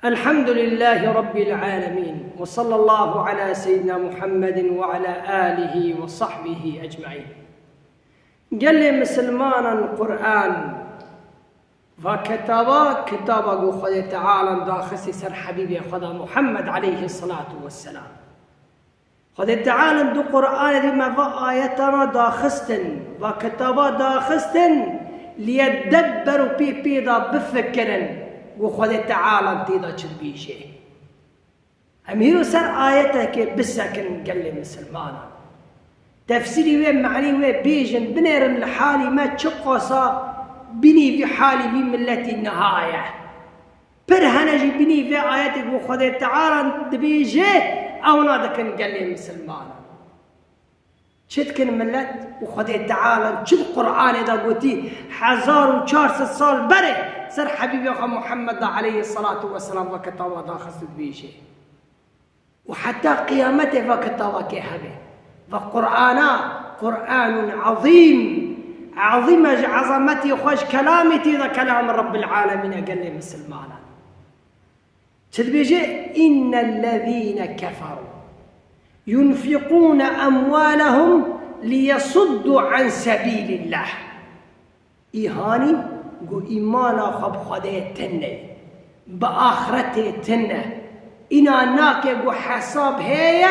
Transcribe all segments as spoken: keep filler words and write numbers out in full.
الحمد لله رب العالمين، وصلى الله على سيدنا محمد وعلى آله وصحبه أجمعين. Gelê misilmanan, Qur'an, va kitaba, kitaba ku Xwedê Teala daxistî ser Habîbê Xweda Muhammed aleyhi salatu vesselam. Xwedê Teala di Qur'anê de me va ayetana daxistin, va kitaba daxistin, liyedebberu, pê pê de bifikirin, ku Xwedê Teala tê de çi dibêje. Em hîro ser ayetekê bisekin gelê misilmanan. Tefsîrî wê, manî wê bêjin, binêrin li halî me çi qasa binî vî halî vî milletî niha ye. Pir hene jî binî vê ayetê ku Xwedê Teala dibêje, ewna dikin gelê misilmanan. Çi dikin millet û Xwedê Teala çi di Qur'anê de gotî, hezar û çar sed sal berê ser Habîbê xwe Muhammed de aleyhi salatu vesselam va kitaba daxist û dibêje. Û heta qiyametê va kitabakê hebe. Va Qur'ana, Qur'anun azîm. Azîme ji ezametî xwe, ji kelamê tê de kelamê Rabbil Alemîn e gelê misilmanan. Çi dibêje? İnnellezîne keferû yunfiqûne emwalehum liyesuddu an sebîlillah. Îhanî ku îmana xwe bi Xwedê tune, bi axretê tune, îna nake ku hesab heye,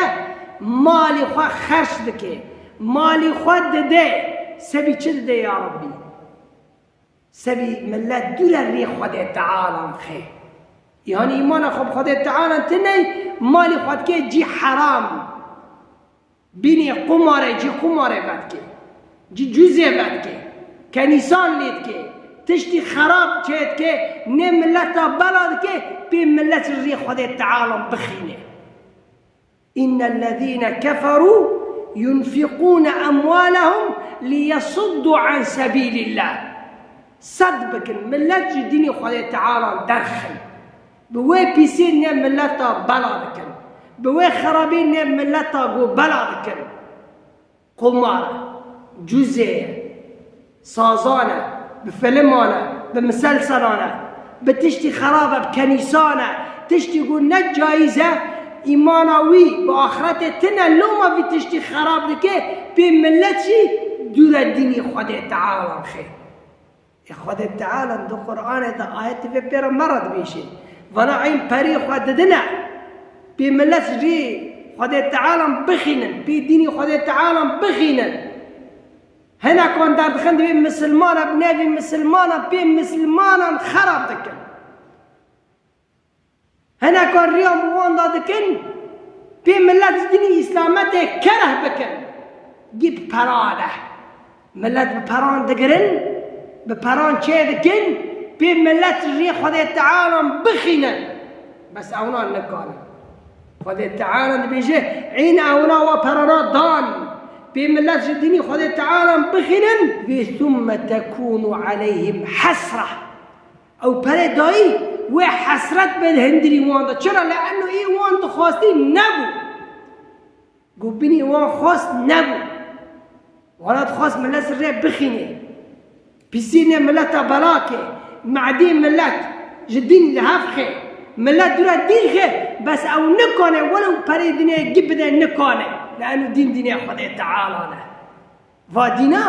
malî xwe xerç dike, malî xwe dide, sebî çi dide ya Rabbî? Sebî millet dûre rê Xwedê Teala xê. Îhanî îmana xwe bi Xwedê Teala tune, malî xwe dike cî heram. Bînê qumarê, cî qumarê vedike, cî cuzê vedike, kenîsan lê dike, tiştî xerab çê dike, nê milleta bela dike, pê millet ji rê Xwedê Teala bixîne. İnnellezîne keferû yunfiqûne emwalehum liyesuddu an sebîlillah. Sed bikin, millet ji dînê Xwedê Teala derxin. Bi wê pîsê nê milleta bela dikin. Bi wê xerabî nê milleta ku bela dikin. Qumar e, cuzê ye, sazan e, bi filiman e, bi miselselan e, bi tiştî xerab e, bi kenîsan e, tiştî ku ne cayîz e, îmana wî bi axretê tune, loma vî tiştî xerab dike, pê millet jî dûre dînî Xwedê Teala xê. Ê Xwedê Teala di Qur'anê de ayetê vê pê re me re dibêje. Vana eyn perê xwe didine. Pê millet ji rê Xwedê Teala bixînin. Pê dînî Xwedê Teala bixînin. Hinekan derdixin divê misilmana, bi nevê misilmana pê misilmanan xerab dikin. Hinekan riya min wan da dikin, pê millet ji dinî îslametê kereh bikin. Gî bi peran e. Millet bi peran digirin, bi peran çê dikin, pê millet ji rê Xwedê Teala bixînin. Bes ewna nikarin. Xwedê Teala dibêje, ên ewna wa perana dan. Pê millet ji dinî Xwedê Teala bixînin. Vê thumme tekûnu aleyhim hesreh. Ew perê dayî wê hesret be di hundirî wan de. Çira? Le'enno ê wan dixwastî nebû. Ku binî wan xwest nebû. Wana dixwast millet ji rê bixîne. Pîsînê milleta belakê, medê millet ji dîn li hev xê. Millet dûre dîn xê, bes ew nikane, welew perê dinê gî bide nikane. Le'enno dîn dînê Xwedê Teala ne. Va dîna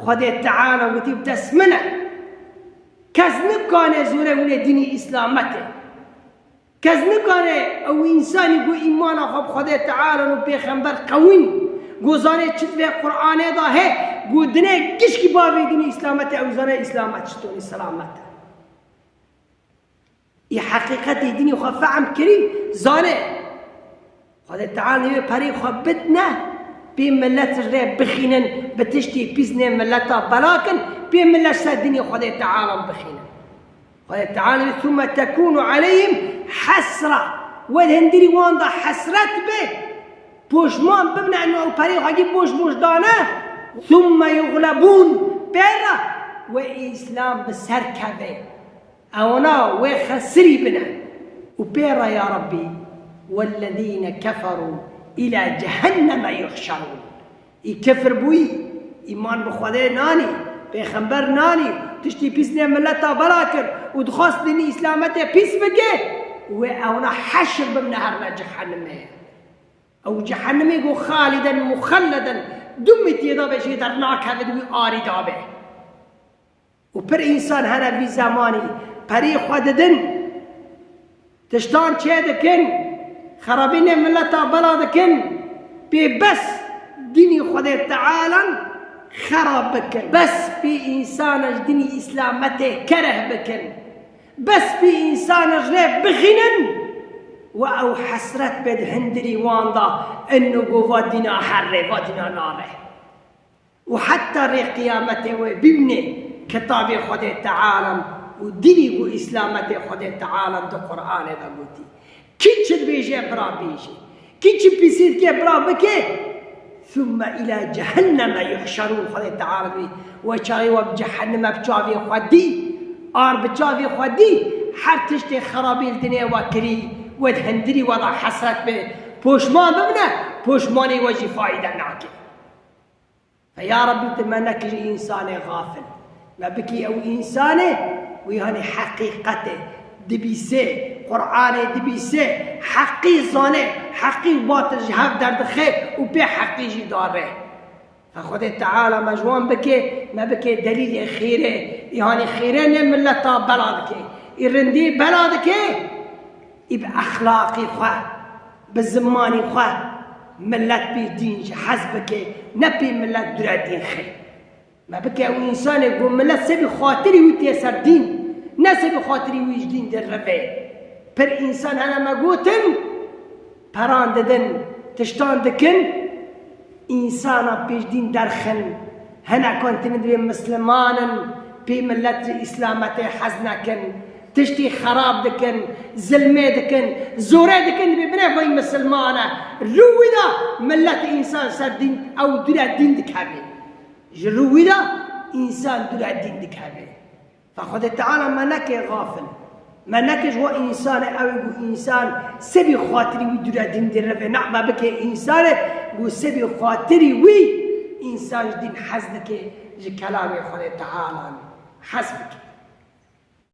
Xwedê Teala gotî bi dest min e. Kes nikane zûre hûnê dînî îslametê. Kes nikane ew însanî ku îmana xwe bi Xwedê Teala û pêxember qewîn, ku zanê çi di vê Qur'anê de he, ku dinê gişkî bavê dînî îslametê, ew zane îslamet çitorî selamet e. Ê heqîqetê dînî xwe fehm kirî, zane. Xwedê Teala wê perê xwe bidne, pê millet rê bixînin, bi tiştê pîs nê milleta belakin, pê millet ser dînê Xwedê Teala bixînin. Xwedê Teala wê, "Thumme tekûnu aleyhim hesra." Wê di hundirî wan de hesret be. Poşman bibne, eno ew perê xwe gî boş boş dane. "Thumme yuxlebûn." Pê re wê Îslam bi ser keve. Ewna wê xesirî bine. Û pê re ya Rabbî, "Wellezîne keferû îlâ cehenneme yuhşerûn." Î kifir bûyî, îman bi Xwedê nanî, pêxember nanî, tiştî pîs nê milleta bela kir û dixwast dînî îslametê pîs bike, Wê ewna heşr bimne herine cehennemê. Ew cehennemê ku xaliden muxelleden, dumî tê de be, jê dernakeve, di wî arî de be. Û pir însan hene vî zemanî perê xwe didin, tiştan çê dikin, xerabînê mileta bela dikin, pê bes dînî Xwedê Tealan xerab bikin. Bes pê însan ji dînî Îslametê kereh bikin. Bes pê însan ji rê bixînin û ew hesret pê di hindirî wan de in û go va dîna herre, va dîna nare. Û heta rê qiyametê wê bibîne kitabê Xwedê Tealan û dînî ku Îslametê Xwedê Tealan di Qur'anê de gotî. Kî çi dibêje bira bêje. Kî çi pîsî dike bira bike. Thumme ila cehenneme yuhşerûn, Xwedê Teala dibê, we çaxê we bi cehenneme bi çavê xwe dî, ar bi çavê xwe dî, her tiştê xerabî li dinê we kirî, we di hindirî we de hesret be, poşman bibine, poşmanê we jî faîde nake. Fe ya Rabbî, tu me nekir însanê xafil. Me bikî ew însanê, wî hanî heqîqetê dibîsê, Qur'anê dibîsê, heqî zanê, heqî û batil ji hev derdixe û pê heqî jî darê. Fe Xwedê Teala me ji wan bike, me bike delîlê xêrê, î hanî xêrê nê mileta bela dike, î rindî bela dike, î bi exlaqî xwe, bi zimanî xwe, millet pê dîn ji hez bike, ne pê millet dûre dîn xe. Me bike ew însanê ku millet sebî xatirî wî tê ser dîn, ne sebî xatirî wî ji dîn derrive. Pir însan hene me gotin, peran didin, tiştan dikin, însana pê ji dîn derxin. Hinekan tinin divê misliman in, pê millet ji îslametê hez nekin, tiştî xerab dikin, zilmê dikin, zorê dikin, divê bine vay misilman e. Rû wî de millet însan ser dîn, ew dûre dîn dikeve. Ji rû wî de însan dûre dîn dikeve. Fe Xwedê Teala me neke xafil. Me neke ji wa însanê ew ê ku însan sebî xatirî wî dûre dîn derrive. Na, me bike însanê ku sebî xatirî wî însan ji dîn hez dike, ji kelamê Xwedê Teala hez bike.